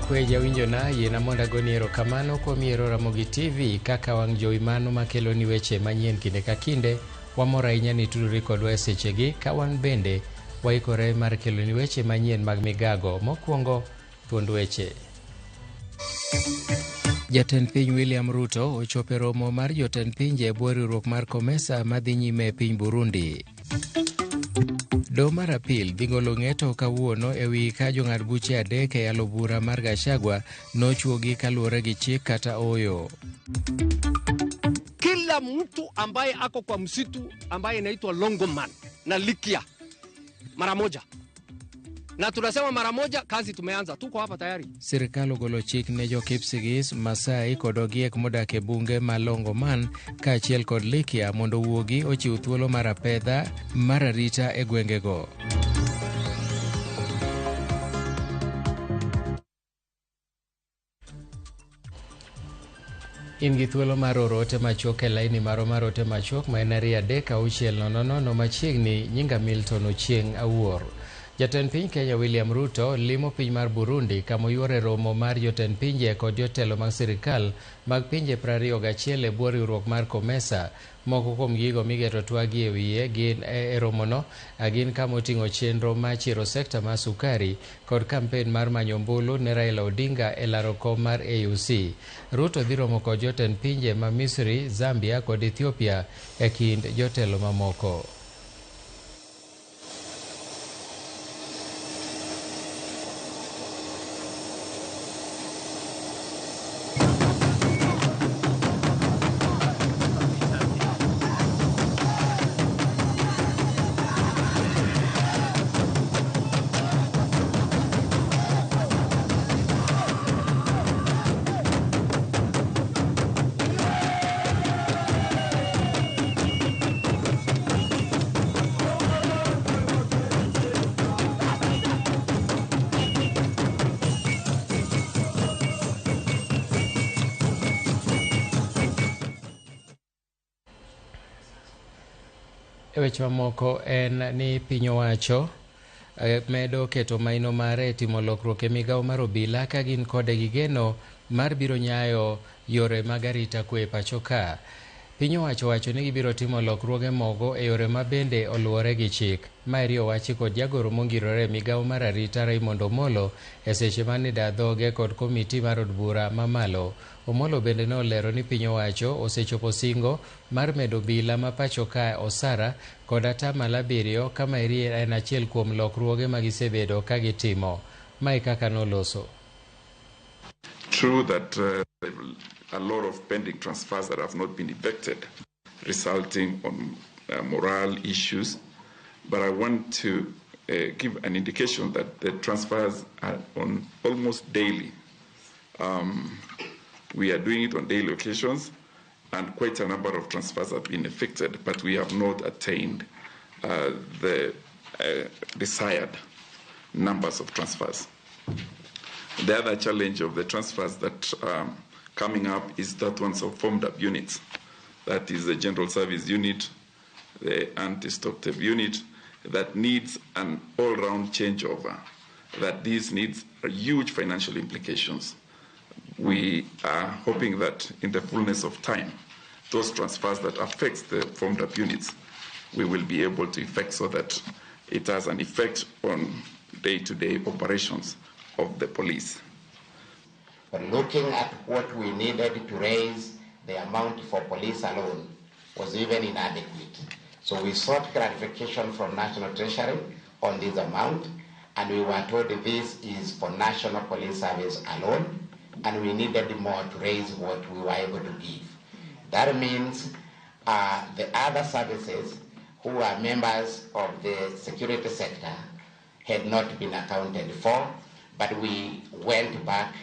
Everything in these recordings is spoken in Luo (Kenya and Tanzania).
Okwe jawinjona, yiena mondo agoni erokamano kuom yiero Ramogi TV kaka wang' jowi mano makeloni weche manyien kinde ka kinde. Wamor ahinya ni tudori kodwa e sechegi ka wan bende waikore mar keloni weche manyien mag migago. Mokwongo, thuond weche. Jatend piny William Ruto ochopo e romo mar jotend pinje e bwo riwruok mar COMESA madhi nyime e piny Burundi. Doho mar apil dhi golo ng'eto kawuono e wi ka jong'ad buche adek e yalo bura mar Gachagua nochuogi kaluwore gi chik kata ooyo. Kila mtu ambaye ako kwa msitu ambaye inaitwa Longoman na Likia mara moja, na tunasema mara moja, kazi tumeanza, tuko hapa tayari. Sirkal ogolo chik ne jo Kipsigis, Masai kod Ogiek modak e bunge ma Longoman kaachiel kod Likia mondo owuogi ochiw thuolo mar apedha mar arita e gwengego. In gi thuolo mar oro ote machuok e laini marwa mar ote machuok ma en 23600 machiegni. Nyinga Milton Ochieng' Awuor. Jatend piny Kenya William Ruto limo piny mar Burundi kama oyuore romo mar jotend pinje kod jotelo mag sirikal mag pinje 21 e bwo riwruok mar COMESA. Moko kuom gigo migeto twagi e wiye gin e romono gin kama oting'o chenro mar chiero sekta mar sukari kod kampen mar manyo ombulu ne Raila Odinga e laro kom mar AUC. Ruto dhi romo kod jotend pinje ma Misri, Zambia kod Ethiopia e kind jotelo mamoko. E weche mamoko en ni piny owacho medo keto maino mare e timo lokruok e migawo mar obila ka gin kode gi geno mar biro nyayo yore mag arita kwe e pacho ka. Piny owacho wacho ni gibiro timo lokruoge mogo e yore ma bende oluwore gi chik. Maeri owachi kod jagoro mongirore e migawo mar arita Raymond Omolo e seche mane da dhoge kod komiti mar od bura mamalo. Omolo bende ne olero ni piny owacho osechopo singo mar medo obila ma pacho ka osara kod 7% ka maeri en achiel kuom lokruoge ma gisebedo ka gitimo. Mae kaka noloso. True that a lot of pending transfers that have not been effected, resulting on morale issues. But I want to give an indication that the transfers are on almost daily. We are doing it on daily occasions, and quite a number of transfers have been effected, but we have not attained the desired numbers of transfers. The other challenge of the transfers that coming up is that ones of formed up units. That is the General Service Unit, the Anti-Stock Theft Unit, that needs an all-round changeover, that this needs huge financial implications. We are hoping that in the fullness of time, those transfers that affects the formed up units, we will be able to effect so that it has an effect on day-to-day operations of the police. But looking at what we needed to raise the amount for police alone was even inadequate. So we sought clarification from National Treasury on this amount, and we were told this is for National Police Service alone, and we needed more to raise what we were able to give. That means the other services who are members of the security sector had not been accounted for, but we went back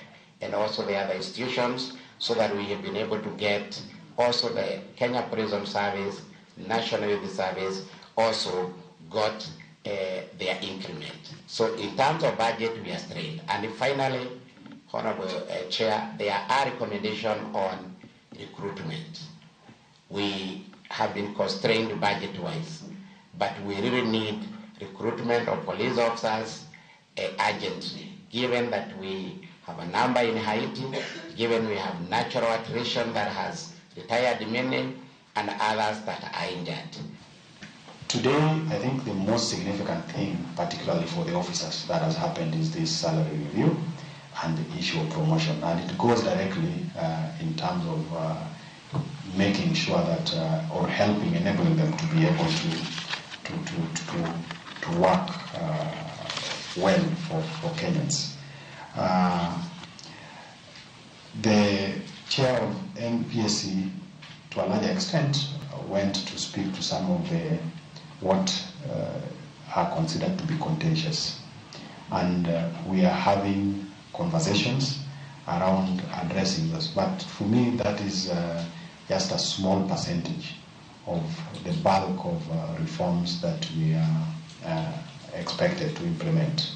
and also the other institutions so that we have been able to get also the Kenya Prison Service, National Youth Service also got their increment. So in terms of budget, we are strained. And finally, Honorable Chair, there are recommendations on recruitment. We have been constrained budget-wise, but we really need recruitment of police officers urgently, given that we have a number in Haiti, given we have natural attrition that has retired many and others that are injured. Today, I think the most significant thing, particularly for the officers, that has happened is this salary review and the issue of promotion. And it goes directly in terms of making sure that, or helping, enabling them to be able to work well for Kenyans. The chair of NPSC, to a large extent, went to speak to some of the what are considered to be contentious. And we are having conversations around addressing those. But for me, that is just a small percentage of the bulk of reforms that we are expected to implement.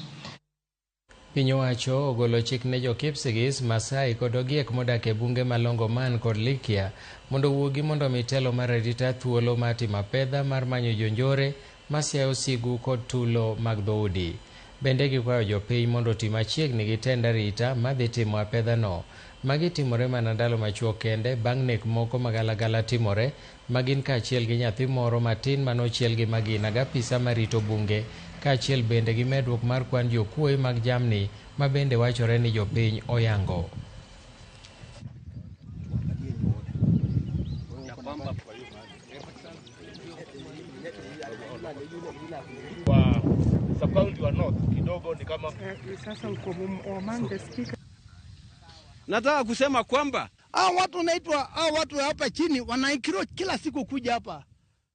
Piny owacho ogolo chik ne jo-Kipsigis, Maasai kod Ogiek modak e bunge ma Longoman kod Likia mondo owuogi mondo omi telo mar arita thuolo mar timo apedha mar manyo jonjore masiayo sigu kod tulo mag dhoudi. Bende gikwayo jopiny mondo oti machiegni gi tend arita madhi timo apedhano. Magi timore mana ndalo machuok kende bang' nek moko magalagala timore magin kaachiel gi nyathi moro matin manochiel gi magina gapisa marito bunge kaachiel bende gi medruok mar kwan jokuoye mag jamni ma bende wachore ni jopiny oyango. Nataka kusema kwamba hao watu naitwa hao watu hapa chini wanaikiro kila siku kuja hapa.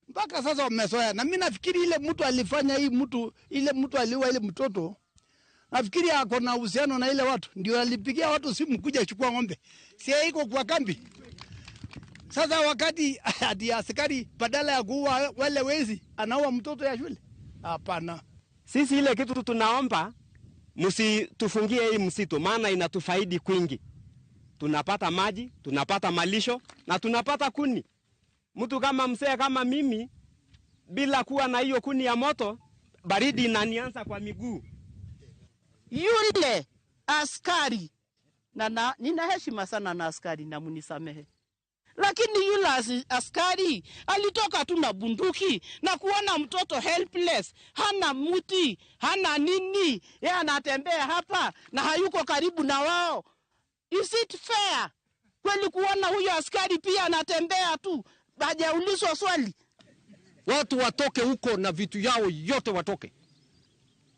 Mpaka sasa wamezoea. Na mimi nafikiri ile mtu alifanya hii mtu, ile mtu aliua ile mtoto, nafikiri ako na uhusiano na ile watu. Ndio alipigia watu simu kuja chukua ng'ombe. Si iko kwa kambi. Sasa wakati ati askari badala ya kuua wale wezi anaua mtoto ya shule. Hapana. Sisi ile kitu tunaomba msitufungie hii msitu, maana inatufaidi kwingi. Tunapata maji, tunapata malisho na tunapata kuni. Mtu kama mzee kama mimi bila kuwa na hiyo kuni ya moto, baridi inanianza kwa miguu. Yule askari na nina heshima sana na askari na munisamehe. Lakini yule askari alitoka tu na bunduki na kuona mtoto helpless, hana muti, hana nini, yeye anatembea hapa na hayuko karibu na wao. Is it fair? Kweli kuona huyo askari pia anatembea tu, hajaulizwa swali. Watu watoke huko na vitu yao yote watoke.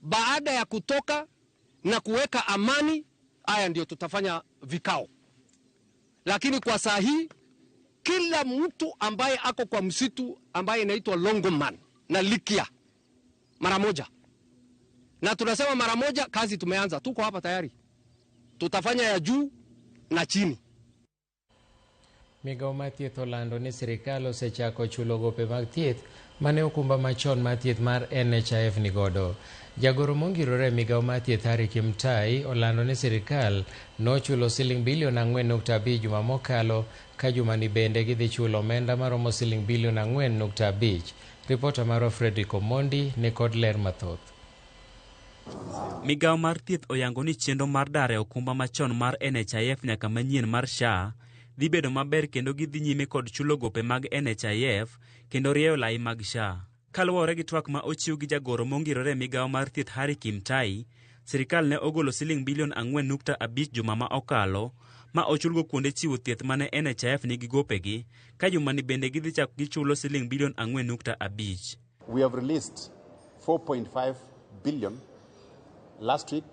Baada ya kutoka na kuweka amani, haya ndio tutafanya vikao. Lakini kwa saa hii kila mtu ambaye ako kwa msitu ambaye inaitwa Longoman na Likia mara moja. Na tunasema mara moja, kazi tumeanza, tuko hapa tayari. Tutafanya ya juu na chini. Migao mar thieth olando ni sirikal osechako chulo gope mag thieth mane okumba machon mar thieth mar NHIF nigodo. Jagoro mongirore e migao mar thieth Harry Kimtai olando ni sirikal nochulo siling bilion 4.5 juma mokalo, ka jumani bende gidhi chulo omenda maromo siling bilion 4.5. Ripota marwa Fredrick Omondi ni kod ler mathoth. Migao mar thieth oyango ni chenro mar dar e okumba machon mar NHIF nyaka manyien mar SHA dhi bedo maber kendo gidhi nyime kod chulo gope mag NHIF kendo rieyo lai mag SHA. Kaluwore gi twak ma ochiw gi jagoro mongirore e migao mar thieth Harry Kimtai, sirikal ne ogolo siling bilion 4.5 juma ma okalo ma ochulgo kuonde chiwo thieth mane NHIF nigi gopegi, ka jumani bende gidhi chako gichulo siling bilion 4.5. We have released 4.5 billion last week,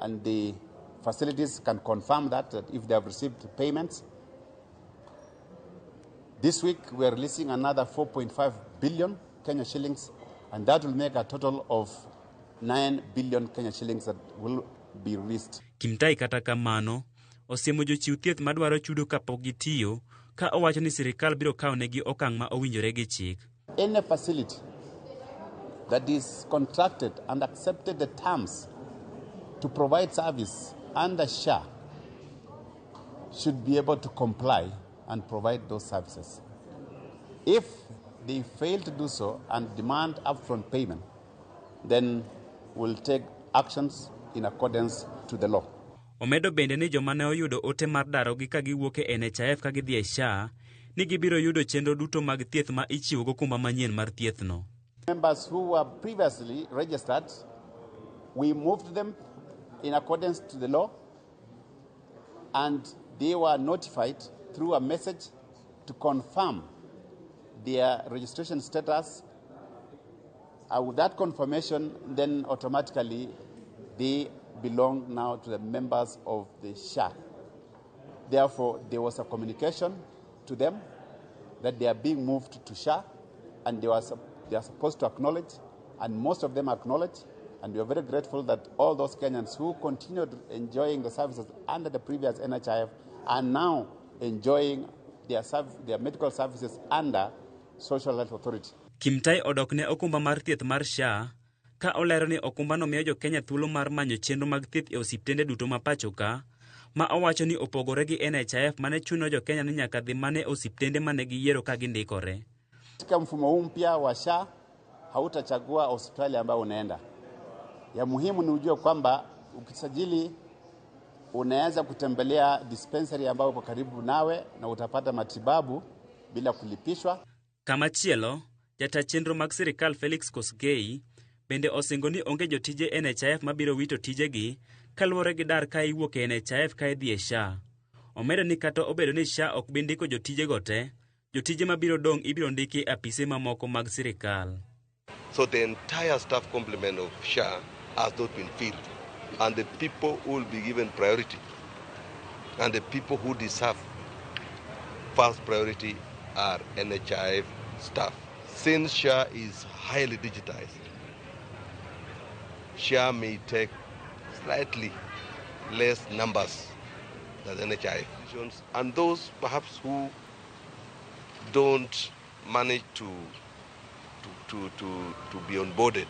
and the facilities can confirm that if they have received payments. This week we are releasing another 4.5 billion Kenya shillings, and that will make a total of 9 billion Kenya shillings that will be released. Kimtai kata kamano osiemo jochiw thieth madwaro chudo kapok gitiyo, ka owacho ni sirikal biro kawo negi okang' ma owinjore gi chik. Any facility that is contracted and accepted the terms to provide service under SHA should be able to comply and provide those services. If they fail to do so and demand upfront payment, then we'll take actions in accordance to the law. Omedo bende ni joma ne oyudo ote mar darogi ka giwuok e NHIF ka gidhi e SHA ni gibiro yudo chenro duto mag thieth ma ichiwo gokumba manyien mar thiethno. Members who were previously registered, we moved them in accordance to the law, and they were notified through a message to confirm their registration status. With that confirmation, then automatically they belong now to the members of the SHA. Therefore, there was a communication to them that they are being moved to SHA, and they are supposed to acknowledge, and most of them acknowledge, and we are very grateful that all those Kenyans who continued enjoying the services under the previous NHIF are now enjoying their medical services under Social Health Authority. Kimtai odok ne okumba mar thieth mar SHA ka olero ni okumbano miyo jo-Kenya thuolo mar manyo chenro mag thieth e osiptende duto ma pacho ka, ma owacho ni opogore gi NHIF mane chuno jo-Kenya ni nyaka dhi mane osiptende mane giyiero ka gindikore. Katika mfumo huu mpya wa SHA hautachagua hospitali ambayo unaenda. Ya muhimu ni ujue kwamba ukisajili unaweza kutembelea dispensary ambayo uko karibu nawe na utapata matibabu bila kulipishwa. Kamachielo, jata chenro mag sirikal Felix Kosgei bende osingo ni onge jotije NHIF mabiro wito tijegi kaluwore gi dar ka iwuok e NHIF ka idhi e SHA. Omedo ni kata obedo ni SHA ok bi ndiko jotijego te, jotije mabiro dong' ibiro ndiki e apise mamoko mag sirikal. So the entire staff complement of SHA has not been filled, and the people who will be given priority and the people who deserve first priority are NHIF staff. Since SHA is highly digitized, SHA may take slightly less numbers than NHIF. And those perhaps who don't manage to be onboarded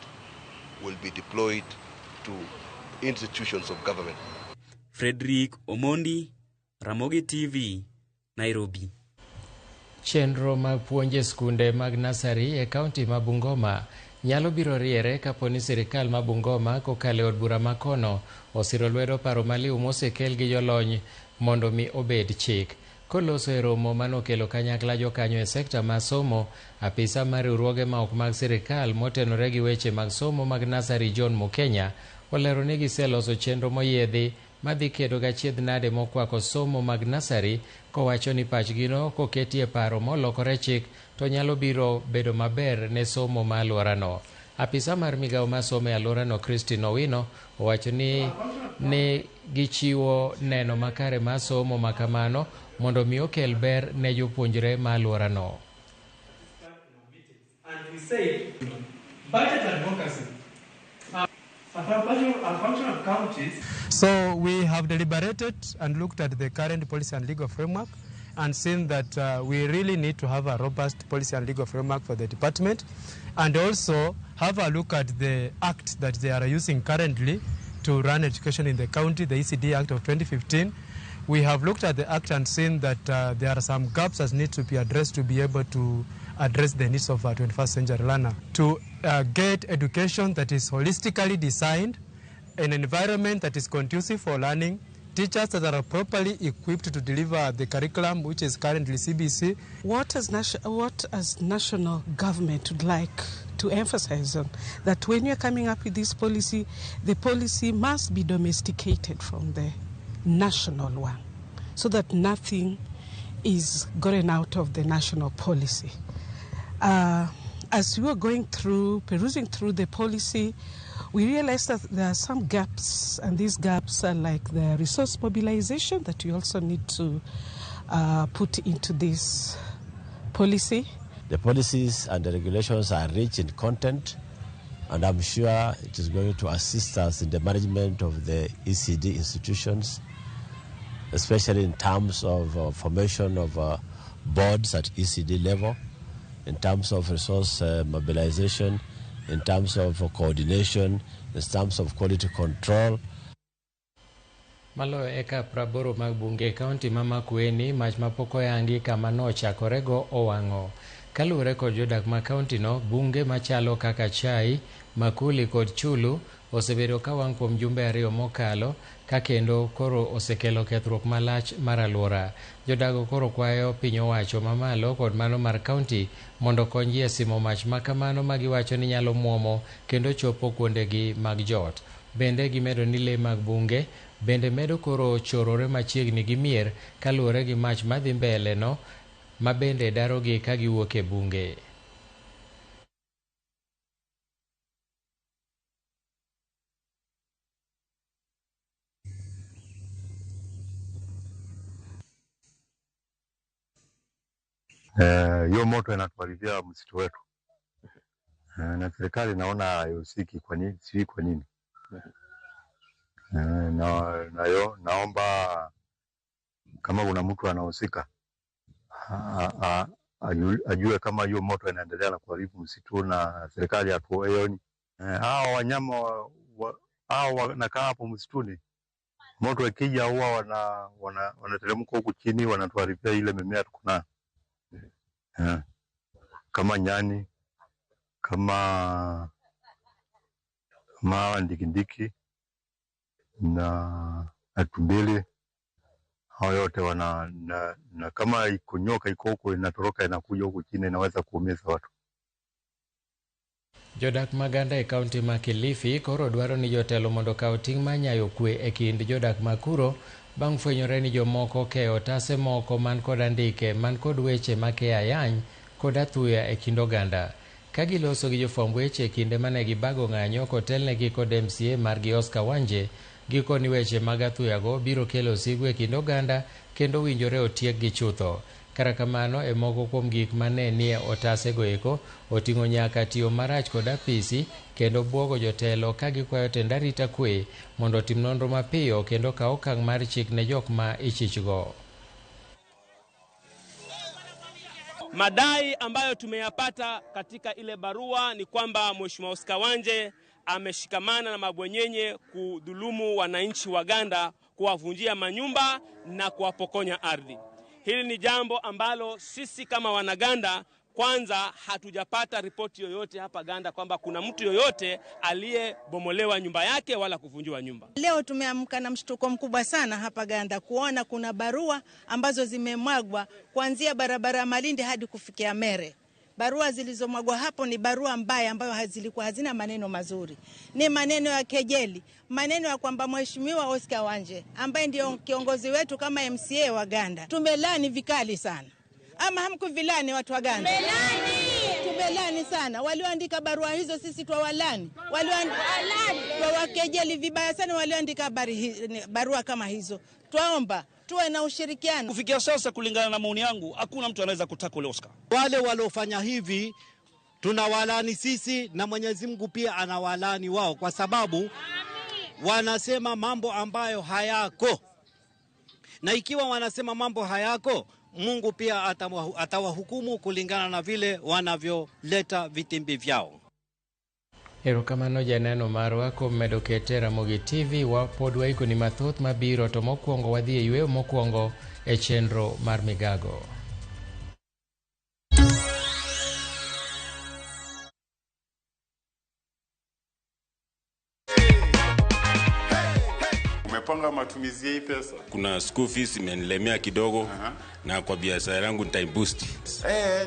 will be deployed to institutions of government. Frederick Omondi, Ramogi TV, Nairobi. Chenro mag puonj e skunde mag nasari e kaunti ma Bungoma nyalo biro riere kapo ni sirikal ma Bungoma kokalo e od bura ma kono osiro lwedo paro maliw mosekel gi jolony mondo mi obed chik. Koloso e romo manokelo kanyakla jokanyo e sekta mar somo, apisa mar riwruoge ma ok mag sirikal motenore gi weche mag somo mag nasari John Mukenya olero ni giseloso chenro moyiedhi madhi kedo gachiedh nade mokwako somo mag nasari, kowacho ni pachgino koketie paro molokore chik to nyalo biro bedo maber ne somo ma alworano. Apisa mar migawo mar somo e alworano Christine Owino owacho ni gichiwo neno makare mar somo makamano mondo mi okel ber ne jopuonjre ma alworano. And we say budget advocacy. A function of counties. So we have deliberated and looked at the current policy and legal framework and seen that we really need to have a robust policy and legal framework for the department, and also have a look at the act that they are using currently to run education in the county, the ECD Act of 2015. We have looked at the act and seen that there are some gaps that need to be addressed to be able to address the needs of our 21st century learner. To get education that is holistically designed, an environment that is conducive for learning, teachers that are properly equipped to deliver the curriculum, which is currently CBC. What as national government would like to emphasize on, that when you're coming up with this policy, the policy must be domesticated from the national one, so that nothing is going out of the national policy. As we were going through, perusing through the policy, we realized that there are some gaps, and these gaps are like the resource mobilization that we also need to put into this policy. The policies and the regulations are rich in content, and I'm sure it is going to assist us in the management of the ECD institutions, especially in terms of formation of boards at ECD level, in terms of resource mobilization, in terms of coordination, in terms of quality control. Maloyo eka 80 mag bunge e kaunti ma Makueni, mach mapok oyangi kama nochakorego owang'o. Kaluwore kod jodak ma kaunti no, bunge machalo kaka Chai, Makuli kod Chulu osebedo ka wang' kuom jumbe 2 mokalo ka kendo koro osekelo kethruok malach mar alwora. Jodago koro kwayo piny owacho mamalo kod mano mar kaunti mondo okonygi e simo mach makamano ma giwacho ni nyalo muomo kendo chopo kuondegi mag jot. Bende gimedo ni lee mag bunge bende medo koro chorore machiegni gi mier kaluwore gi mach madhi mbele no ma bende darogi ka giwuok e bunge. Hiyo moto inatuharibia msitu wetu. Na serikali naona haihusiki, kwa nini? Sijui kwa nini. Naomba kama kuna mtu anahusika ajue kama hiyo moto inaendelea na kuharibu msitu na serikali hatuoni. Hao wanyama hao wanakaa hapo msituni, moto ikija huwa wanateremka huku chini, wanatuharibia ile mimea tuko nayo. Kama nyani, kama ndikindiki na atumbili, hao yote wana na kama iko nyoka iko huko inatoroka inakuja huku chini inaweza kuumiza watu. Jodak maganda e kaunti ma Kilifi koro dwaro ni jotelo mondo okaw ting' mar nyayo kwe e kind jodak ma kuro bang' fwenyore ni jomoko keyo otase moko man kod andike man kod weche makeyo ayany kod athuya e kind oganda. Ka giloso gi jofwamb weche e kinde mane gibago ng'anyo kotelnegi kod MCA margi Oscar Wanje, gikoni weche mag athuyago biro kelo sigu e kind oganda kendo winjore otiekgi chutho. Kata kamano, e moko kuom gik mane nie otasego eko oting'o nyaka tiyo marach kod apisi kendo buogo jotelo ka gikwayo tend arita kwe mondo otim nonro mapiyo kendo kaw okang' mar chik ne jok ma ichichgo. Madai ambayo tumeyapata katika ile barua ni kwamba Mheshimiwa Oscar Wanje ameshikamana na mabwenyenye kudhulumu wananchi wa Ganda, kuwavunjia manyumba na kuwapokonya ardhi. Hili ni jambo ambalo sisi kama wanaganda kwanza hatujapata ripoti yoyote hapa Ganda kwamba kuna mtu yoyote aliyebomolewa nyumba yake wala kuvunjiwa nyumba. Leo tumeamka na mshtuko mkubwa sana hapa Ganda kuona kuna barua ambazo zimemwagwa kuanzia barabara ya Malindi hadi kufikia Mere. Barua zilizomwagwa hapo ni barua mbaya ambayo zilikuwa hazina maneno mazuri. Ni maneno ya kejeli, maneno ya kwamba Mheshimiwa Oscar Wanje ambaye ndio kiongozi wetu kama MCA wa Ganda, tumelani vikali sana. Ama hamkuvilani watu wa Ganda? Tumelani sana. Walioandika barua hizo sisi twawalani. Twawakejeli vibaya sana walioandika barua kama hizo. Twaomba tuwe na ushirikiano. Kufikia sasa, kulingana na maoni yangu, hakuna mtu anaweza kutackle Oscar. Wale waliofanya hivi tunawalani sisi na Mwenyezi Mungu pia anawalani wao, kwa sababu wanasema mambo ambayo hayako. Na ikiwa wanasema mambo hayako, Mungu pia atawahukumu kulingana na vile wanavyoleta vitimbi vyao. Erokamano janeno marwa kuom medo kete Ramogi TV. Wapod waikoni mathoth mabiro, to mokwongo wadhi e yweyo mokwongo e chenro mar migago. Umepanga matumizi ya hii pesa? Kuna school fees imenilemea kidogo. Na kwa biashara yangu nitaiboost.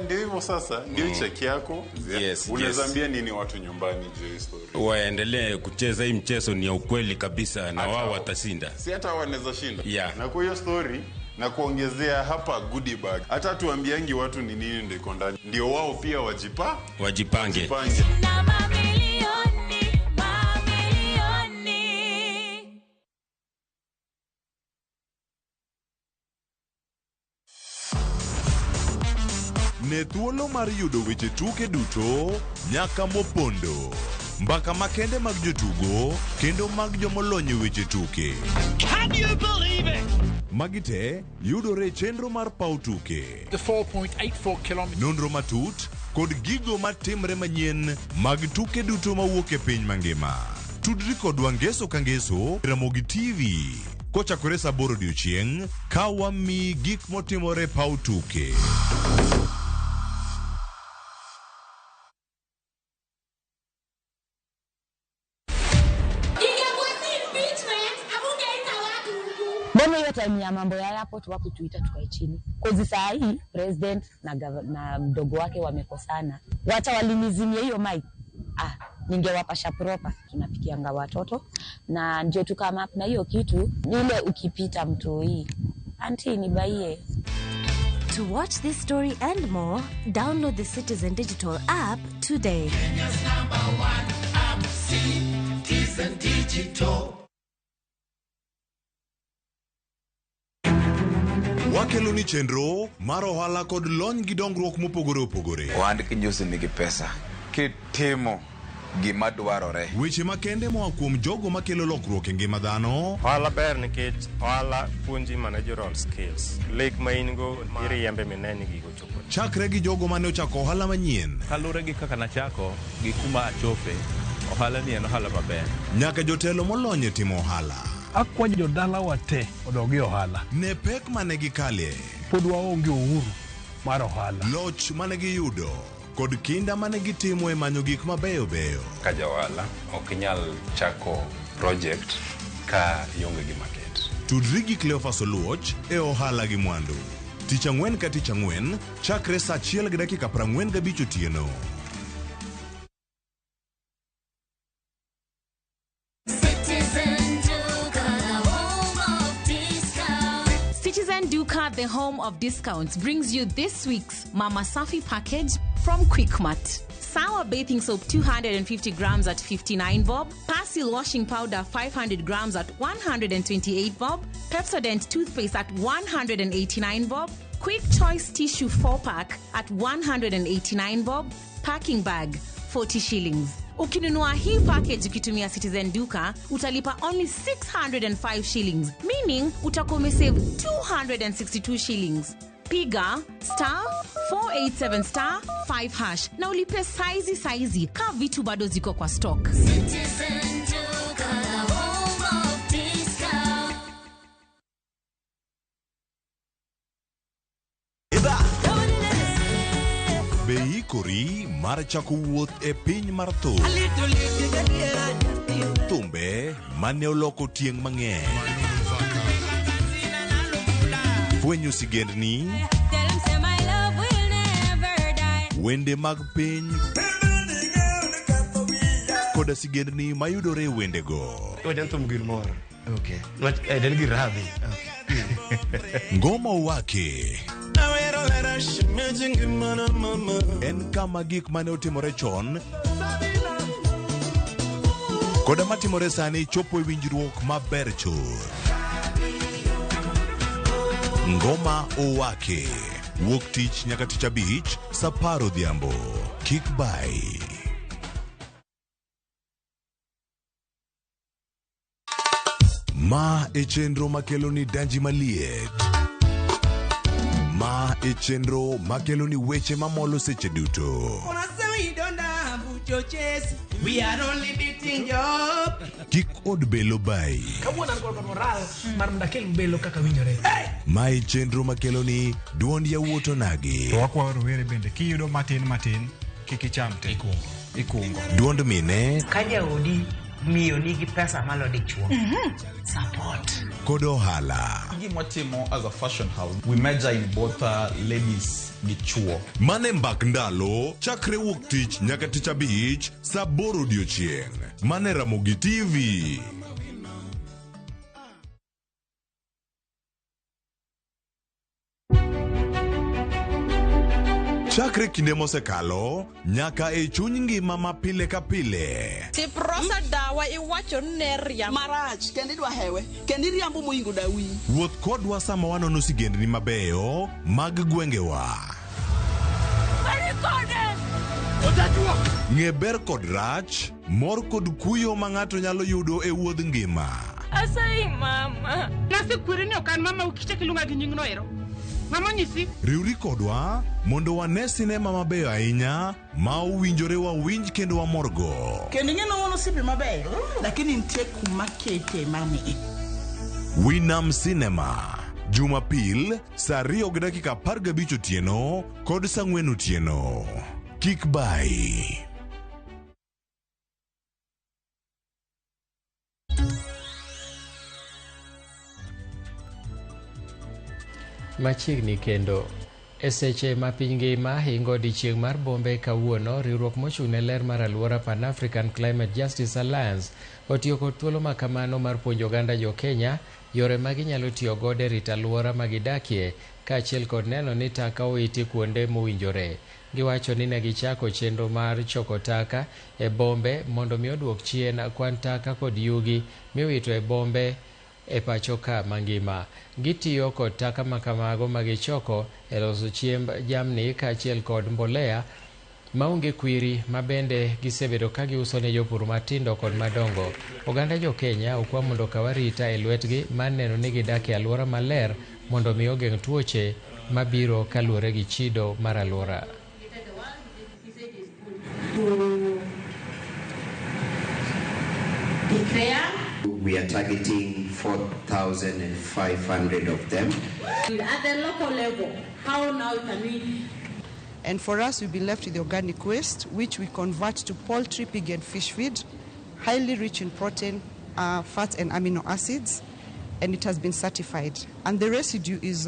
Ndio hivyo sasa, ndio cheki yako. Yes, unaweza ambia nini watu nyumbani juu ya story? Waendelee kucheza hii mchezo, ni ya ukweli kabisa na wao watashinda. Si hata wanaweza shinda. Yeah. Na kwa hiyo story na kuongezea hapa goodie bag. Hata tuambiangi watu ni nini ndio iko ndani. Ndio wao pia wajipange. Ne thuolo mar yudo weche tuke duto nyaka mopondo, mbaka makende mag jotugo kendo mag jomolony e weche tuke. Can you believe it? Magi te yudore e chenro mar paw tuke. The 4.84 kilometers. Nonro matut kod gigo matimre manyien mag tuke duto mawuok e piny mangima. Tudri kodwa ngeso ka ngeso Ramogi TV kochakore saa 8 odiochieng' ka wamiyi gik motimore paw tuke. Timu ya mambo ya airport wakutuita tukae chini. Kozi saa hii president na mdogo wake wamekosana. Wacha walinizimia hiyo mic. Ningewapasha proper. Tunapikianga watoto na ndio tukama na hiyo kitu ile ukipita mtu hii auntie nibaie. To watch this story and more, download the Citizen Digital app today. Kenya's number one app, Citizen Digital. Wakelo ni chenro mar ohala kod lony gi dongruok mopogore opogore. Ohand kinjusi nigi pesa. Kitimo gima dwarore. Weche makende moa kuom jogo makelo lokruok e ngima dhano. Ohala ber nikech ohala puonji managerial skills. Lek ma in go iriembe mineni gigo chopo. Chakre gi jogo mane ochako ohala manyien. Kaluwore gi kaka nachako gi kuma achope, ohala ni en ohala maber. Nyaka jotelo molony e timo ohala. Akwayo jodalawa te odog e ohala. Ne pek mane gikale. Pod waonge uhuru mar ohala. Loch mane giyudo kod kinda mane gitimo e manyo gik mabeyo beyo. Ka ja ohala ok inyal chako project ka ionge gi market. Tudri gi Cleophas Oluoch e ohala gi mwandu. Tich ang'wen ka tich ang'wen chakre saa 1:45 otieno. Citizen Duka, the home of discounts, brings you this week's Mama Safi package from Quickmart. Sour bathing soap 250 grams at 59 bob, Persil washing powder 500 grams at 128 bob, Pepsodent toothpaste at 189 bob, Quick Choice tissue 4-pack at 189 bob, packing bag 40 shillings. Ukinunua hii package ukitumia Citizen Duka, utalipa only 605 shillings, meaning utakuwa umesave 262 shillings. Piga *487 *5# na ulipe saizi ka vitu bado ziko kwa stock. Citizen Duka, the home of discount. Be ikori mar chako wuoth e piny mar thum. Thumbe mane oloko tieng' mang'eny. Fwenyo sigendni, wende mag piny, koda sigendni mayudore e wendego. Ngoma Owake en kama gik mane otimore chon koda matimore sani chopo e winjruok maber chuth. Ngoma Owake wuok tich nyaka tich abich saa 10 odhiambo. Kik bai. Ma e chenro makelo ni danji maliet. Ma e chenro makelo ni weche mamolo seche duto. We are only beating job. Kik od belo bai. Kawuono an kod moral mar mondo akel belo kaka winjore. Ma e chenro makelo ni duond yawuot onagi. To wakwayo rowere bende kiyudo matin matin kik icham te. Ikungo. Duond mine. Ka jaodi miyo nigi pesa malo dichuo. Support. Kod ohala. Gima watimo as a fashion house, we measure in both ladies gi chuo. Mane mbak ndalo chakre wuok tich nyaka tich abich saa 8 odiochieng'. Mane Ramogi TV. Chakre kinde mosekalo nyaka e chuny ngima ma pile ka pile. Tiprosa dawa iwacho ne riambo. Marach kendo idwa hewe kendo iriambo moingo dawi. Wuoth kodwa sama wanono sigendni mabeyo mag gwengewa. Ng'e ber kod rach, mor kod kuyo ma ng'ato nyalo yudo e wuodh ngima. Asayi mama. Nasekweri ni ok an mama ukichak iluonga gi nyingno ero. Mama nyisi. Riwri kodwa mondo wane sinema mabeyo ahinya ma owinjore wawinj kendo wamorgo. Kendo ing'e ni wan osiepe mabeyo, lakini nitie kuma kete mami. Winam Cinema, Jumapil saa 2:15 otieno kod saa 4 otieno. Kik bai. Machiegni kendo. E seche ma piny ngima hingo odiechieng' mar bombe kawuono, riwruok mochung' ne ler mar alwora Pan African Climate Justice Alliance otiyo kod thuolo ma kamano mar puonjo oganda jo Kenya yore ma ginyalo tiyo godo e rito alwora ma gidakie kaachiel kod neno ni taka owiti kuonde mowinjore. Giwacho ni ne gichako chenro mar choko taka e bombe mondo mi oduok chien kwan taka kod yugi miwito e bombe e pacho ka mangima. Gitiyo kod taka makamago magichoko e loso chiemb jamni kaachiel kod mbolea maonge kwiri ma bende gisebedo ka giuso ne jopur matindo kod madongo. Oganda jo Kenya okwa mondo okaw arita e lwetgi mar neno ni gidak e alwora maler mondo mi ogeng' tuoche mabiro kaluwore gi chido mar alwora. We are targeting 4,500 of them. At the local level, how now can we? And for us, we'll be left with the organic waste, which we convert to poultry, pig and fish feed, highly rich in protein, fats and amino acids, and it has been certified. And the residue is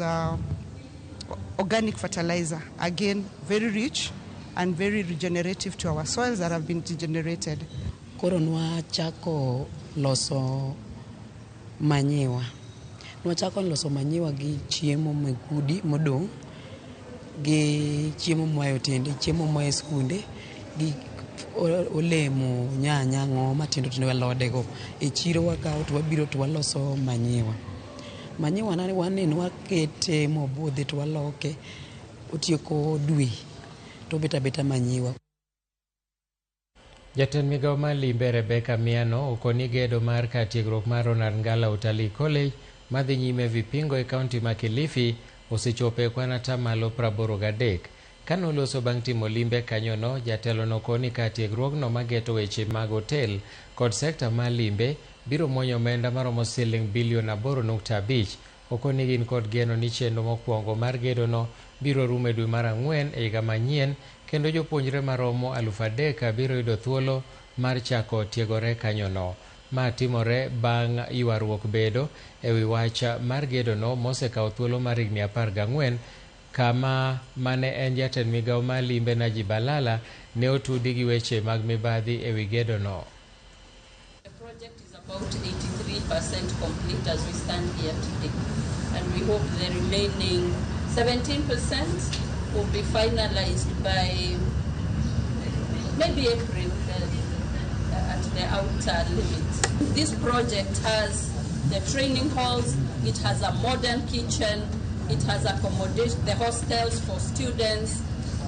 organic fertilizer, again, very rich and very regenerative to our soils that have been degenerated. Koro nwachako loso manyiwa. Nwachako loso manyiwa gi chiemo megudi modong', gi chiemo moa e otende, chiemo moa e skunde, gi olemo, nyanya, ang'o matindo tindo alodego. E chiro wakawo to wabiro to waloso manyiwa. Manyiwa waneno wakete mobudhi to waloke, otieko dwe to obet abeta manyiwa. Jatend migao mar limbe Rebecca Miano okoni gedo mar kar tiegruok mar Ronald Ngala Utalii College madhi nyime Vipingo e kaunti ma Kilifi osechopo e kwan atamalo 83. Kanoloso bang' timo limbe kanyono, jatelo nokoni kar tiegruogno mageto weche mag otel kod sekta mar limbe biro muonyo omenda maromo siling bilion 8.5. Okoni gin kod geno ni chenro mokwongo mar gedono biro rumo e dwe mar 4 e higa manyien kendo jopuonjre maromo 3,000 biro yudo thuolo mar chako tiegore kanyono. Ma timore bang' ywaruok bedo e wi wach mar gedono mosekawo thuolo mar higni 14 kama mane en jatend migao mar limbe Najib Balala ne otudi gi weche mag mibadhi e wi gedono. The project is about 83% complete as we stand here today, and we hope the remaining 17% will be finalized by maybe April at the outer limit. This project has the training halls, it has a modern kitchen, it has accommodation, the hostels for students,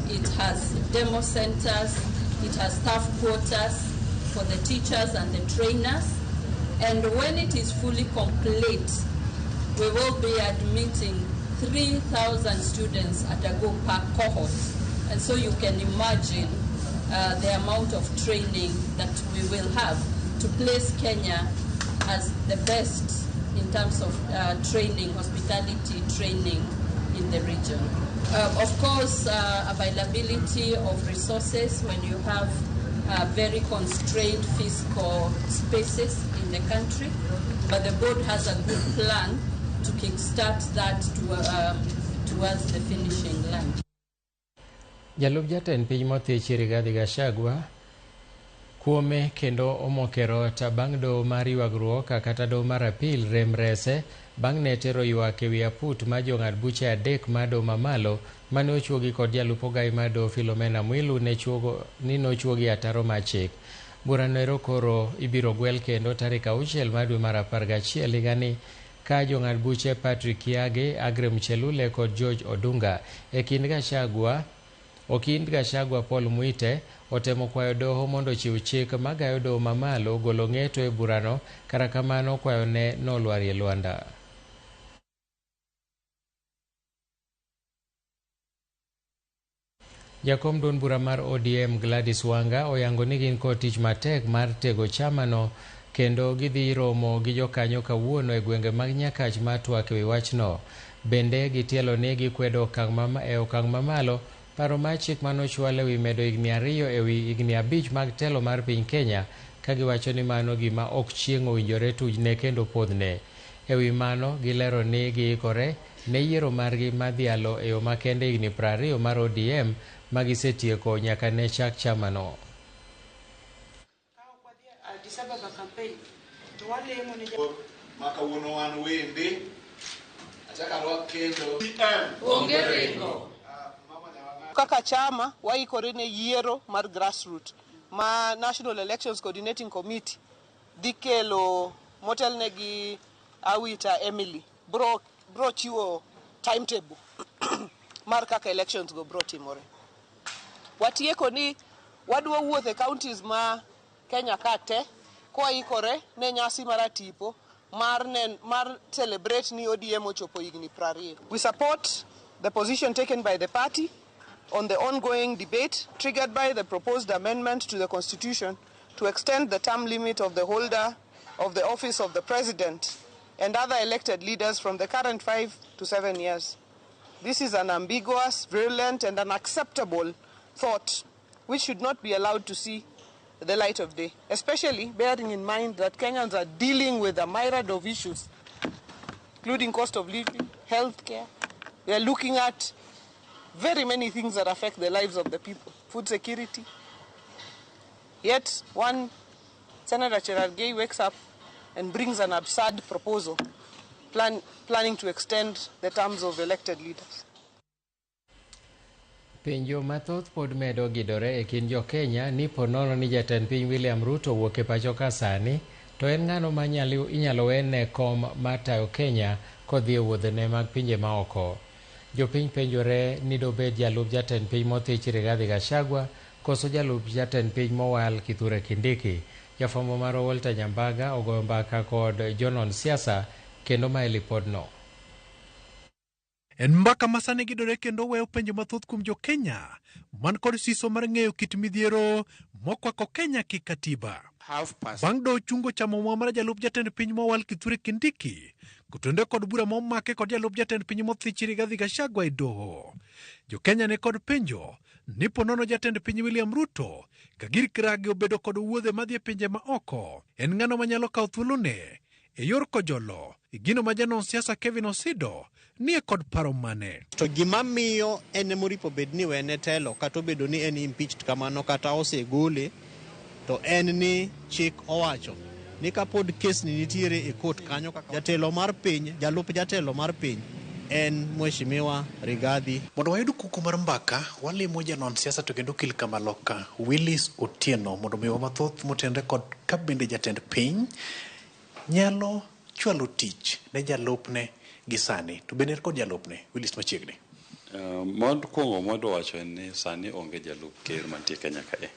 it has demo centers, it has staff quarters for the teachers and the trainers. And when it is fully complete, we will be admitting 3,000 students at a go per cohort. And so you can imagine the amount of training that we will have to place Kenya as the best in terms of training, hospitality training in the region. Of course, availability of resources when you have very constrained fiscal spaces in the country, but the board has a good plan to kickstart that towards the finishing line. Jalup jatend piny mothich Rigathi Gachagua kuome kendo omokero ta bang' doho mar ywagruok kata doho mar apil rem rese bang' ne tero ywak ewi aput mar jong'ad buche 3 mar doho mamalo mane ochuogi kod jalup ogai mar doho Philomena Mwilu ni nochuogi ataro mar chik. Burano ero koro ibiro gwel kendo tarik 6 mar dwe mar 11 higani ka jong'ad buche Patrick Kiage, Agre Mchelule kod George Odunga. E kind Gachagua Paul Mwite otemo kwayo doho mondo ochiw chik magayo doho mamalo golo ng'eto e burano, kata kamano kwayo ne nolwarie lwanda. Jakom duond bura mar ODM Gladys Wanga oyango ni gin kod tich matek mar tego chamano kendo gidhi romo gi jokanyo kawuono e gwenge mag Nyakach mar twak ewi wachno. Bende gitielo ni gikwedo e okang' mamalo paro mar chik manochwal ewi medo higni 2 ewi higni 5 mag telo mar piny Kenya, ka giwacho ni mano gima ok chieng' owinjore tujne kendo podhne. Ewi mano gilero ni giikore ne yiero margi madhialo e yo makende higni 20 mar ODM ma gisetieko nyaka ne chak chamano. Ma kawuono wan wende achako arwak kendo. Onge ringo. Kaka chama waikore ne yiero mar grassroot ma National Elections Coordinating Committee dhi kelo motelne gi Awita Emily bro chiwo timetable mar kaka elections go bro timore. Watieko ni wadwa wuotho e counties ma Kenya ka te kwaikore ne nyasi mar atipo mar celebrate ni ODM ochopo higni 20. We support the position taken by the party on the ongoing debate triggered by the proposed amendment to the Constitution to extend the term limit of the holder of the office of the President and other elected leaders from the current 5 to 7 years. This is an ambiguous, virulent, and unacceptable thought which should not be allowed to see the light of day, especially bearing in mind that Kenyans are dealing with a myriad of issues, including cost of living, healthcare. We are looking at very many things that affect the lives of the people, food security. Yet, one Senator Cherargei wakes up and brings an absurd proposal planning to extend the terms of elected leaders. Penjo mathoth pod medo gidore e kind jo-Kenya ni ponono ni jatend piny William Ruto wuok e pacho ka sani, to en ng'ano ma inyalo wene kom mar tayo Kenya kodhi e wuodhene mag pinje maoko. Jopiny penjore ni dobed jalup jatend piny mothich Rigathi Gachagua koso jalup jatend piny mowal Kithure Kindiki. Jafwambo marwa Walter Nyambaga ogoyo mbaka kod jonon siasa kendo mae lipodno. En mbaka ma sani gidore kendo weyo penjo mathoth kuom jo Kenya man kod siso mar ng'eyo kit midhiero mokwako Kenya ki katiba. Bang' doho chungo chamo mwa mar jalup jatend piny mowal Kithure Kindiki kotenore kod bura momake kod jalup jatend piny mothich Rigathi Gachagua e doho. Jo Kenya ne kod penjo ni ponono jatend piny William Ruto ka gir kiragi obedo kod wuodhe madhi e pinje ma oko, en ng'ano manyalo kawo thuolone e yor kojolo gino ma janon siasa Kevin Osido nie kod paro mane. To gima miyo en emoripo bed ni wene telo kata obedo ni en impeached kamano kata osegole, to en ni chik owacho ni kapod kes ni nitiere e court kanyo kaka jatelo mar piny, jalup jatelo mar piny en Mheshimiwa Rigathi. Mondo wayud kuku mar mbaka, walimo janon siasa to kendo okil kamaloka Willis Otieno mondo omiwa mathoth motenore kod ka bende jatend piny nyalo chwalo tich ne jalupne gi sani to bende en kod jalupne Willis machiegni. Mokwongo mwadwa wacho en ni sani onge jalup ker mantie Kenya kae.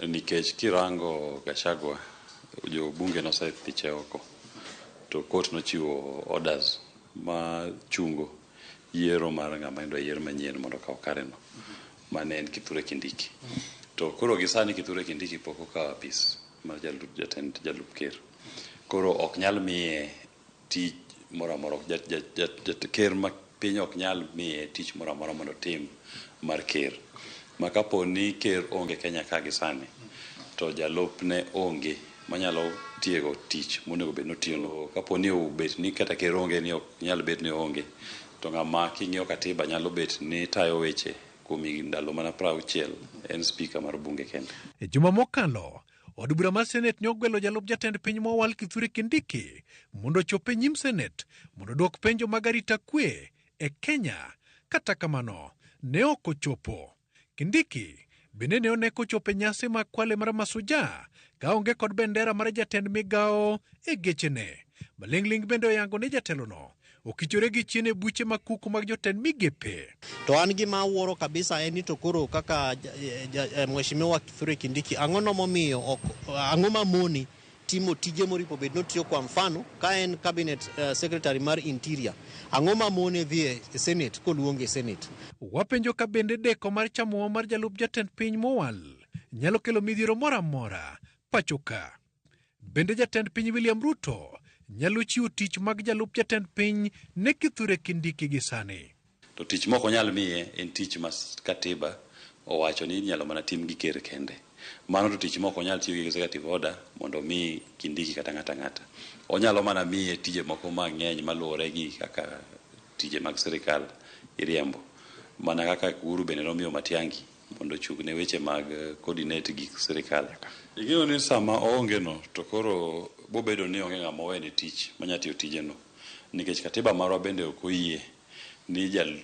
Nikech kirango Gachagua, jobunge nosethiche oko to court nochiwo orders ma chungo yiero mar ng'ama idwa yier manyien mondo okaw kareno mane en Kithure Kindiki. To koro gi sani Kithure Kindiki pok okawo apis mar jatend jalup ker. Koro ok nyal miye tich moro amora, ker ma piny ok nyal miye tich moro amora mondo otim mar ker. Ma kapo ni ker onge Kenya ka gi sani, to jalupne onge manyalo tiego tich monego bed ni otiyono. Kapo ni obet ni kata ker onge ni ok nyal bet ni oonge, to ng'ama king'iyo katiba nyalo bet ni tayo weche kuom ndalo mana 60 en spika mar bunge kende. E juma mokalo, od bura mar Senet ne ogwelo jalup jatend piny mowal Kithure Kindiki mondo ochop e nyim Senet mondo odwok penjo mag arita kwe e Kenya. Kata kamano, ne ok ochopo. Kindiki bende ne one kochopo e nyasi mag kwale mar Mashujaa kaonge kod bendera mar jatend migawo e gechene. Maling'ling bende oyango ni jatelono okichore gi chien e buche mag kuku mag jotend migepe. To an gima awuoro kabisa en ni to koro kaka Mheshimiwa Kithure Kindiki, ang'o momiyo ok ang'o mamoni timo tije moripo bed notiyo kwa mfano ka en cabinet secretary mar interior, ang'o mamone dhi e Senate koluonge e Senate? Wapenjo ka bende deko mar chamo mar jalup jatend piny mowal nyalo kelo midhiero moro amora pacho ka. Bende jatend piny William Ruto nyalo chiwo tich mag jalup jatend piny ne Kithure Kindiki gi sani. To tich mok onyal miye en tich ma katiba owacho ni inyalo mana tim gi ker kende. Mano to tich mok onyal tiyo gi executive order mondo mi Kindiki kata ng'ata ng'ata. Onyalo mana miye tije moko mang'eny maluwore gi kaka tije mag sirikal iriembo. Mana kaka Uhuru bende nomiyo Matiang'i mondo ochung' ne weche mag coordinate gik sirikal. Ing'eyo ni sama oonge no to koro bobedo ni onge ng'ama owene tich manya tiyo tijeno. Nikech katiba marwa bende ok oyie ni jal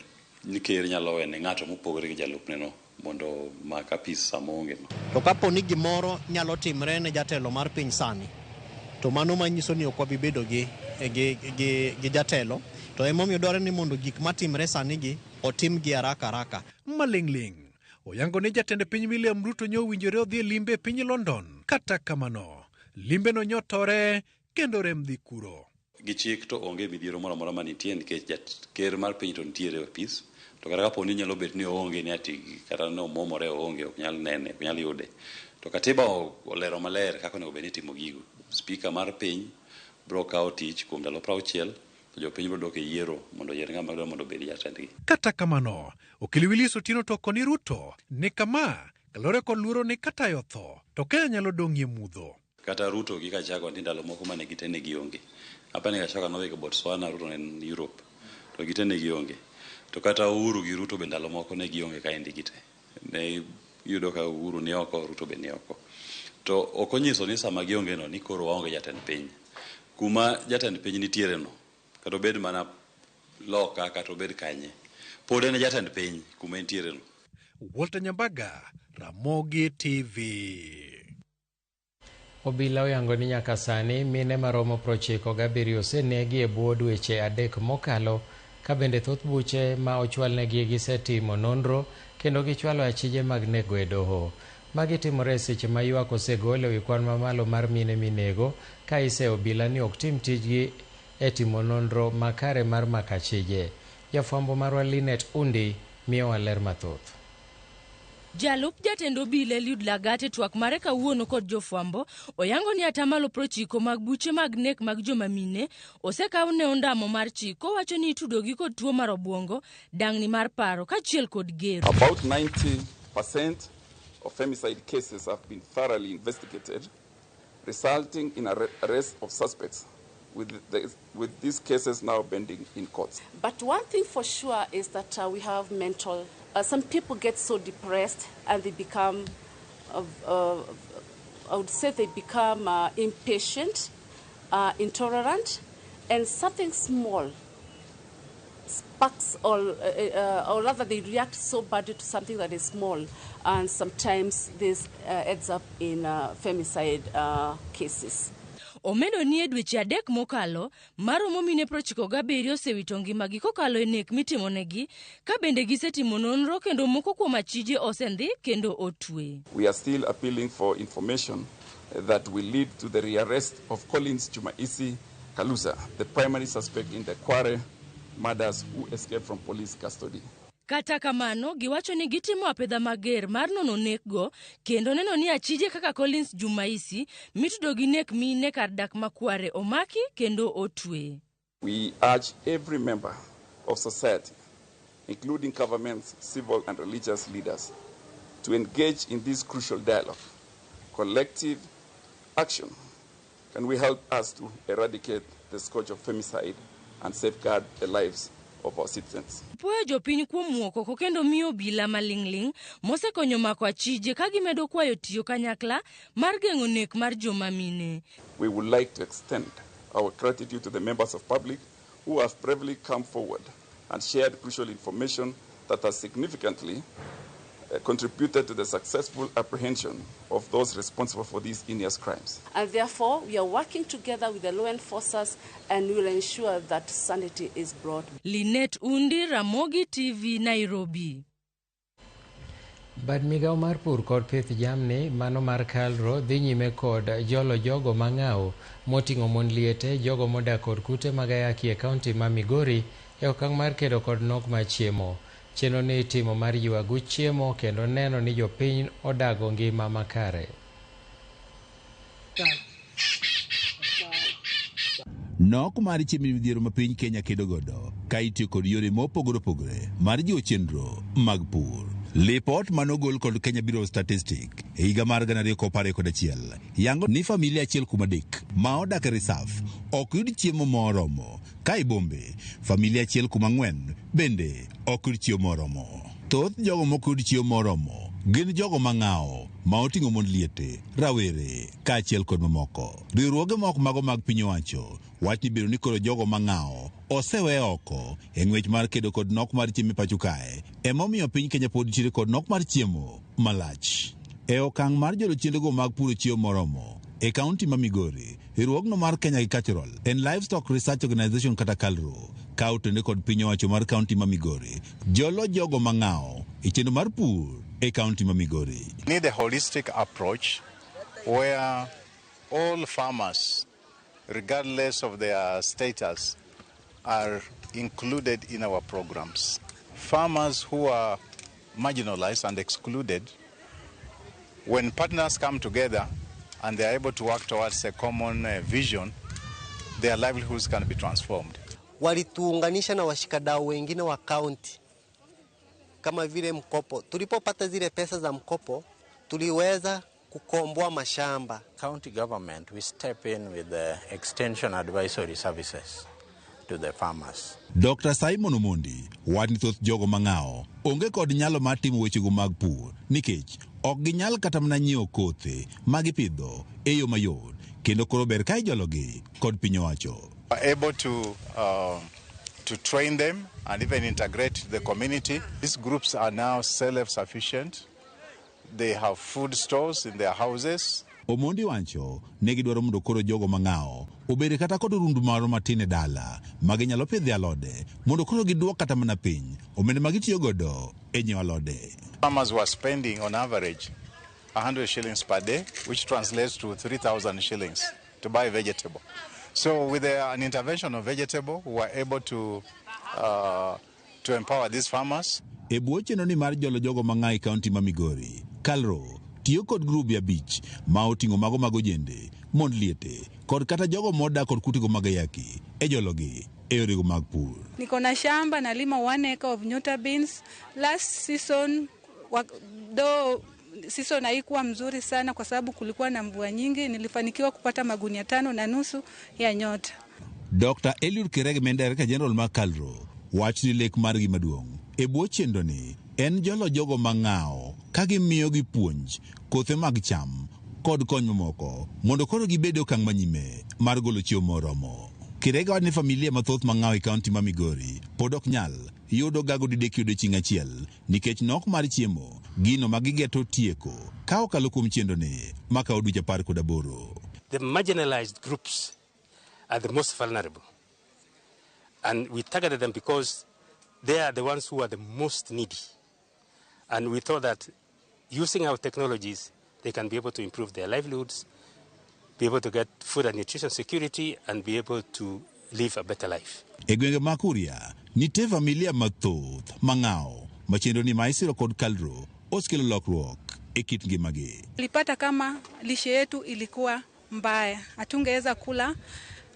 ni ker nyalo wene ng'ato mopogore gi jalupne no mondo omak apis sama oonge no. To kapo ni gimoro nyalo timre ne jatelo mar piny sani, to mano manyiso ni ok wabi bedo gi, gi, gi, gi jatelo. To emomiyo dwarore ni mondo gik matimre sani gi otim gi haraka haraka. Maling'ling' oyango ni jatend piny William Ruto nyo owinjore odhi e limbe e piny London. Kata kamano, limbeno nyotore kendo rem dhi kuro. Gi chik to onge midhiero moro amora manitie nikech jat ker mar piny to nitiere e apis. To kata kapo ni nyalo bet ni oonge ni ati kata ni omwomore oonge ok nyal nene ok nyal yude. To katiba olero maler kaka onego bed ni itimo gigo. Spika mar piny biro kawo tich kuom ndalo 60 to jopiny biro dok e yiero mondo oyier ng'ama gidwaro mondo obed jatendgi. Kata kamano, okil Willis Otieno to koni Ruto ni kama kaluwore kod luoro ni ka tayo otho to Kenya nyalo dong'ie mudho. Kata Ruto gi Gachagua nitie ndalo moko mane gite ne gionge. Apani Gachagua nodhi Botswana, Ruto ne en Europe. To gite ne gionge. To kata Uhuru gi Ruto be ndalo moko ne gionge kaendi gite. Ne iyudo ka Uhuru ni oko, Ruto be ni oko. To ok onyiso ni sama gionge no ni koro waonge jatend piny. Kuma jatend piny nitiere no, kata obed mana loka kata obed kanye, pod en jatend piny kuma entiere no. Walter Nyambaga, Ramogi TV. Obila oyango ni nyaka sani mine maromo 97 osenegi e bwo dweche 3 mokalo, ka bende thoth buche ma ochwalnegi gisetimo nonro kendo gichwalo achije mag nego e doho. Magi timore e seche ma ywak osegol e wi kwan mamalo mar mine minego ka iseyo obila ni ok tim tijgi e timo nonro makare mar mako achije. Jafwambo marwa Linet Undi miyowa ler mathoth. Jalup jatend obila Eliud Lagat e twak mare kawuono kod jofwambo oyango ni atamalo 90 mag buche mag nek mag joma mine osekaw ne ondamo mar chik kowacho ni itudogi kod tuo mar obwongo, dang'ni mar paro kaachiel kod gero. About 90% of femicide cases have been thoroughly investigated, resulting in arrest of suspects, with these cases now pending in courts. But one thing for sure is that we have mental. Some people get so depressed and they become, I would say they become impatient, intolerant, and something small sparks, or rather they react so badly to something that is small, and sometimes this ends up in femicide cases. Omedo ni e dweche 3 mokalo, maromo mine 97 osewito ngimagi kokalo e nek mitimonegi, ka bende gisetimo nonro kendo moko kuom achije osendhi kendo otwe. We are still appealing for information that will lead to the rearrest of Collins Jumaisi Kaluza, the primary suspect in the Kware murders who escaped from police custody. Kata kamano, giwacho ni gitimo apedha mager mar nono nekgo kendo neno ni achije kaka Collins Jumaisi mitudo gi nek mine kar dak ma Kware omaki kendo otwe. We urge every member of society, including governments, civil and religious leaders, to engage in this crucial dialogue. Collective action can we help us to eradicate the scourge of femicide and safeguard the lives of our citizens. Puoyo jopiny kuom muok oko kendo miyo obila maling'ling' mosekonyo mako achije ka gimedo kwayo tiyo kanyakla mar geng'o nek mar joma mine. We would like to extend our gratitude to the members of public who have bravely come forward and shared crucial information that has significantly contributed to the successful apprehension of those responsible for these heinous crimes. And therefore, we are working together with the law enforcers and we will ensure that sanity is brought. Linet Undi, Ramogi TV, Nairobi. Bad migao mar pur kod pith jamni mano mar Kalro dhi nyime kod jolo jogo mang'aw moting'o mon liete, jogo modak kod kute mag ayaki e kaunti ma Migori e okang' mar kedo kod nok mar chiemo. Chenro ni itimo mar ywago chiemo kendo neno ni jopiny odago ngima makare. Nok mar chiemo midhiero ma piny Kenya kedo godo ka itiyo kod yore mopogore opogore mar jiwo chenro mag pur. Lipot manogol kod Kenya Bureau of Statistics e higa mar 2021 yango ni familia achiel kuom adek ma odak e risaf ok yud chiemo moromo, ka e bombe familia achiel kuom ang'wen bende ok yud chiemo moromo. Thoth jogo mok yud chiemo moromo gin jogo mang'awo ma oting'o mond liete, rawere kaachiel kod mamoko. Riwruoge ma ok mago mag piny owacho wach ni bedo ni koro jogo mang'awo osewe oko e ng'wech mar kedo kod nok mar chiemo e pacho kae emomiyo piny Kenya pod nitiere kod nok mar chiemo malach. E okang' mar jolo chenrogo mag puro chiemo moromo e kaunti ma Migori, riwruogno mar Kenya Agricultural and Livestock Research Organization kata KALRO ka otende kod piny owacho mar kaunti ma Migori jolo jogo mang'awo e chenro mar pur e kaunti ma Migori. Need a holistic approach where all farmers, regardless of their status, are included in our programs. Farmers who are marginalized and excluded, when partners come together and they are able to work towards a common vision, their livelihoods can be transformed. Walituunganisha na washikadau wengine wa kaunti kama vile mkopo. Tulipopata zile pesa za mkopo, tuliweza kukomboa mashamba. County government, we step in with the extension advisory services to the farmers. Dr. Simon Omondi wacho ni thoth jogo mang'awo onge kod nyalo mar timo wechego mag pur nikech ok ginyal kata mana nyiewo kothe ma gipidho e yo mayot, kendo koro ber ka ijologi kod piny owacho. We are able to train them and even integrate the community. These groups are now self-sufficient. They have food stores in their houses. Omondi wacho ne gidwaro mondo koro jogo mang'awo obed kata kod orundu moro matin e dala ma ginyalo pidhe alode mondo koro giduok kata mana piny omenda ma gitiyo godo e nyiewo alode. Farmers were spending on average 100 shillings per day, which translates to 3,000 shillings to buy vegetable. So with an intervention of vegetable, we were able to empower these farmers. E bwo chenro ni mar jolo jogo mang'awo e kaunti ma Migori, KALRO tiyo kod grube abich ma oting'o mago mag ojende, mond liete kod kata jogo modak kod kutego mag ayaki e jologi e yorego mag pur. Niko na shamba, nalima 1 acre of nyota beans. Last season though season haikuwa mzuri sana kwa sababu kulikuwa na mvua nyingi, nilifanikiwa kupata magunia 5.5 ya nyota. Dr. Eliud Kirege ma en Director General mar KALRO wacho ni lek margi maduong' e bwo chenro ni en jolo jogo mang'awo ka gimiyogi puonj, kothe mag cham kod kony mamoko mondo koro gibed e okang' manyime mar golo chiemo moromo. Kirege wacho ni familia mathoth mang'awo e kaunti ma Migori pod ok nyal yudo gago didek e odiechieng' achiel nikech nok mar chiemo, gino ma gigeto tieko ka okalo kuom chenro ni makawo dweche 18. The marginalized groups are the most vulnerable. And we targeted them because they are the ones who are the most needy. And we thought that using our technologies, they can be able to improve their livelihoods, be able to get food and nutrition security, and be able to live a better life. E gwenge ma Kuria, nitie familia mathoth mang'awo ma chenro ni ma isiro kod KALRO osekelo lokruok e kit ngimagi. Tulipata kama lishe yetu ilikuwa mbaya, hatungeweza kula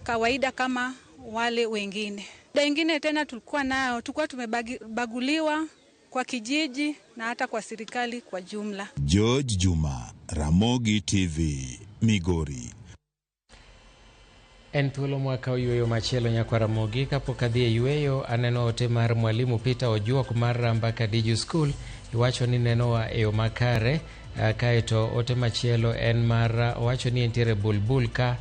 kawaida kama wale wengine. Shida ingine tena tulikuwa nayo, tulikuwa tumebaguliwa kwa kijiji na hata kwa serikali kwa jumla. George Juma, Ramogi TV, Migori. En thuolo mwakawo yweyo machielo nyakwa Ramogi. Kapok adhi e yweyo, aneno ote mar mwalimu Peter Ojuok mar Ramba Kadiju School, iwacho ni nenowa e yo makare. Kaeto ote machielo en mar owacho ni entiere Bulbul ka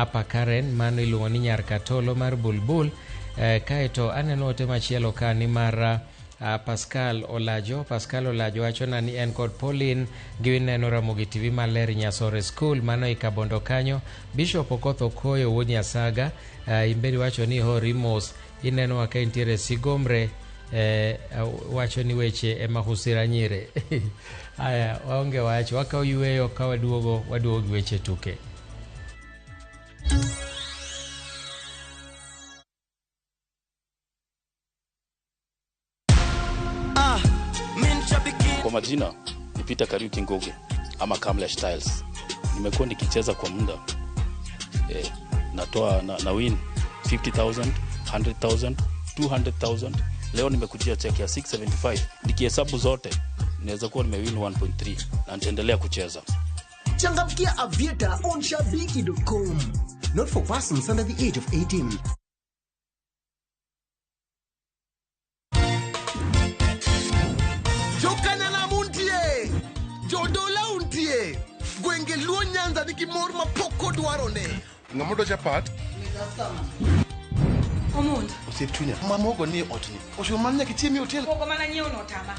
Upper Karen, mano iluongo ni Nyar Katolo mar Bulbul. Kaeto aneno ote machielo ka ni mar Pascal Olajo. Pascal Olajo wacho na ni en kod Pauline gineno Ramogi TV maler Nyasore School, mano e Kabondo kanyo. Bishop Okoth Okoyo wuod Nyasaga, imberi wacho ni hori mos, inenowa ka intiere Sigomre, wacho ni weche ema husira nyire. Aya, waonge wach, wakawo yweyo ka waduogo, waduogo gi weche tuke. Kwa majina ni Peter Kariuki Ngugi ama Kamlesh Styles. Nimekuwa nikicheza kwa muda, natoa na win 50,000, 100,000, 200,000. Leo nimekujia check ya 675, nikihesabu zote Naweza kuwa nimewin 1.3 na nitaendelea kucheza. Changamkia Aviator on shabiki.com. Not for persons under the age of 18. Jokanyanam untie, jodola untie, gwenge Luo Nyanza nigi mor mapok odwarone. Ng'ama dwa chapat? Omondo. Osiep chunya, ma mogo nie otni. Ochuno mana nyaka ichiem e hotel. Mogo mana nyiewo no otama.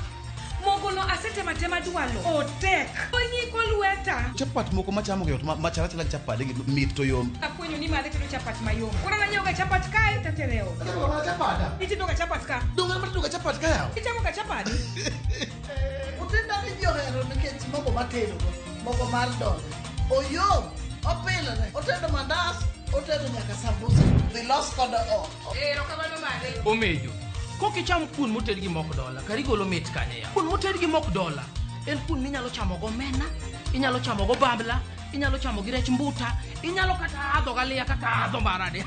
Mogo no asetemo atema dwalo. Otek. Onyiko lweta. Chapat moko machamo e ot ma chal achala gi chapade gi mit to yom. Afwenyo ni madhe tedo chapat mayom. Koro nanyiewo ga chapat kae tatere e ot. Atedoga mana chapada. Itedo ga chapat ka. Donge an matedoga chapat ka yawa? Ichamo ga chapat. Utinda ni ji ohero nikech mogo matedogo, mogo mar dongo. Oyom, opilore, otedo mandas, otedo nyaka sambusa. Dhi los kodo ot. Erokamano mare. Omejo, kok icham kuon moted gi mok dola, kar igolo mit kanye ya. Kuon moted gi mok dola en kuon minyalo chamo go omena, inyalo chamo go bambla, inyalo chamo gi rech mbuta, inyalo kata adho galiya kaka adho marade.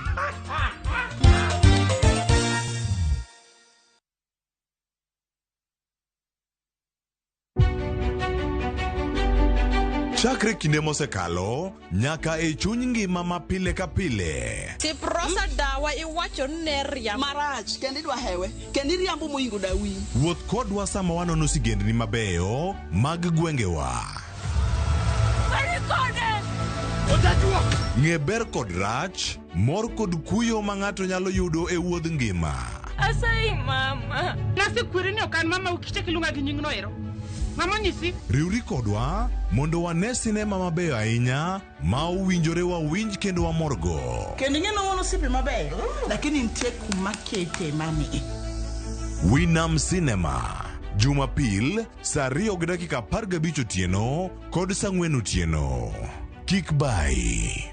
Chakre kinde mosekalo nyaka e chuny ngima ma pile ka pile. Siprosa dawa iwacho ni ne riambo. Marach kendo idwa hewe kendo iriambo moingo dawi. Wuoth kodwa sama wanono sigendni mabeyo mag gwengewa. Ng'e ber kod rach, mor kod kuyo ma ng'ato nyalo yudo e wuodh ngima. Asayi mama. Nasekweri ni ok an mama ukichak iluonga gi nyingno ero. Mama onyisi. Riwri kodwa mondo wane sinema mabeyo ahinya ma owinjore wawinj kendo wamorgo. Kendo ing'e ni wan osiepe mabeyo, lakini nitie kuma kete mami. Winam Cinema, Jumapil saa 2:15 otieno kod saa 4 otieno. Kik bayi.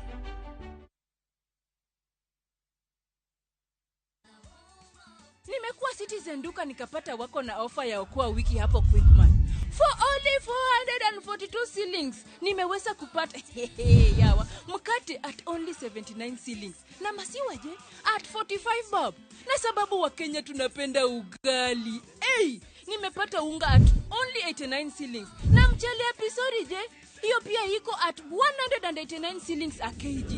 Nimekuwa Citizen Duka nikapata wako na ofa ya okoa wiki hapo Quickmart. For only 442 shillings nimeweza kupata yawa mkate at only 79 shillings na masiwa je at 45 bob. Na sababu wa Kenya tunapenda ugali. Hey, nimepata unga at only 89 shillings na mchele ya pisori je hiyo pia iko at 189 shillings a kg.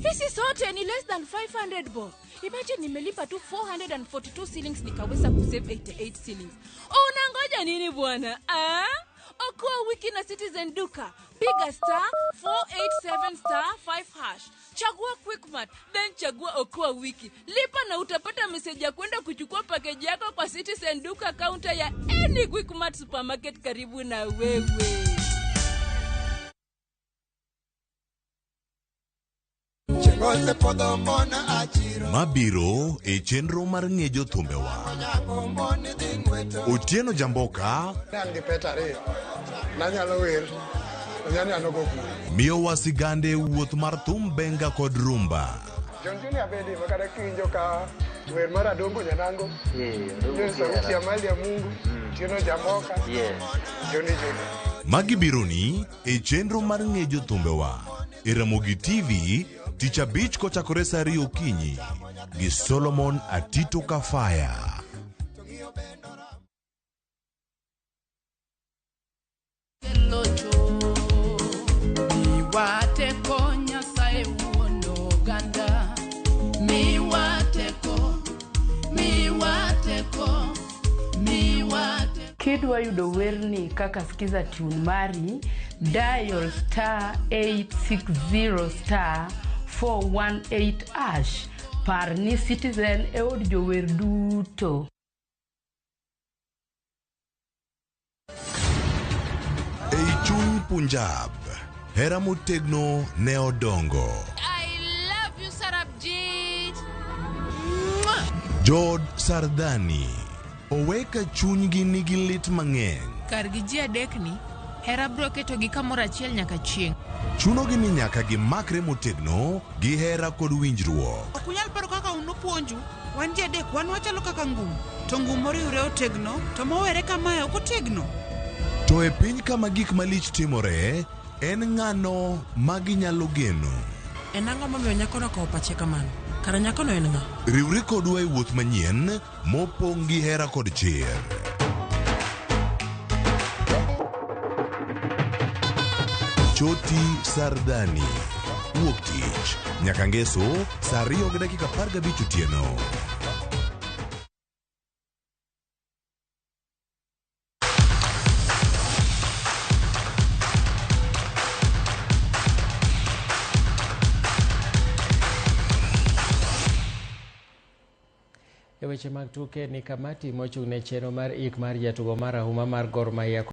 Hizi zote ni less than 500 bob. Imagine nimelipa tu 442 shillings nikaweza kusave 88 shillings. Unangoja nini bwana? Ah? Okoa wiki na Citizen Duka. Piga star 487 star 5 hash. Chagua Quickmart, then chagua Okoa wiki. Lipa na utapata message ya kwenda kuchukua package yako kwa Citizen Duka counter ya any Quickmart supermarket karibu na wewe. Mabiro e chenro mar ng'e jothumbewa. Otieno Jamboka An gi peta ariyo, nanyalo wer, nanyalo go bul. miyowa sigande e wuoth mar thum benga kod rumba. John Junior bende ma kata kiwinjo ka wer mar Adongo Nyanango, John Sauti ya Mali ya Mungu, Otieno Jamboka, Johnny Junior. Magi bironi e chenro mar ng'e jothumbewa e Ramogi TV tich abich kochakore saa 2 okinyi gi Solomon Atito Kafaya. Miwateko Nyasaye wuon oganda. Miwateko, miwateko, miwateko. Kidwa yudo werni kaka skiza tune mari, dial star 860 star 418 hash. Par ni Citizen e od jower duto. Ei chuny Punjab, hera motegno ne odongo. I love you, Sarabjit. Jood Sardani oweka chunygi nigi lit mang'eny. Kargi ji adekni, hera biro ketogi kamoro achiel nyaka chieng'. Chunogi ni nyaka gimakre motegno gi hera kod winjruok. Ok unyal paro kaka un nopuonju. Wan ji adek wan wachalo kaka ngum. To ngum moriwre otegno, to mowere kamae ok otegno. To e piny kama gik malich timore, en ng'ano ma ginyalo geno? En ang'o momiyo nyakono okawo pache kamano? Kara nyakono en ng'a? Riwri kodwa e wuoth manyien mopong' gi hera kod chir. Choti Sardani. Wuok tich nyaka ngeso saa 2:15 otieno. E weche mag tuke ni kamati mochung' ne chenro mar ik mar jatugo mar ahuma mar Gor Mahia.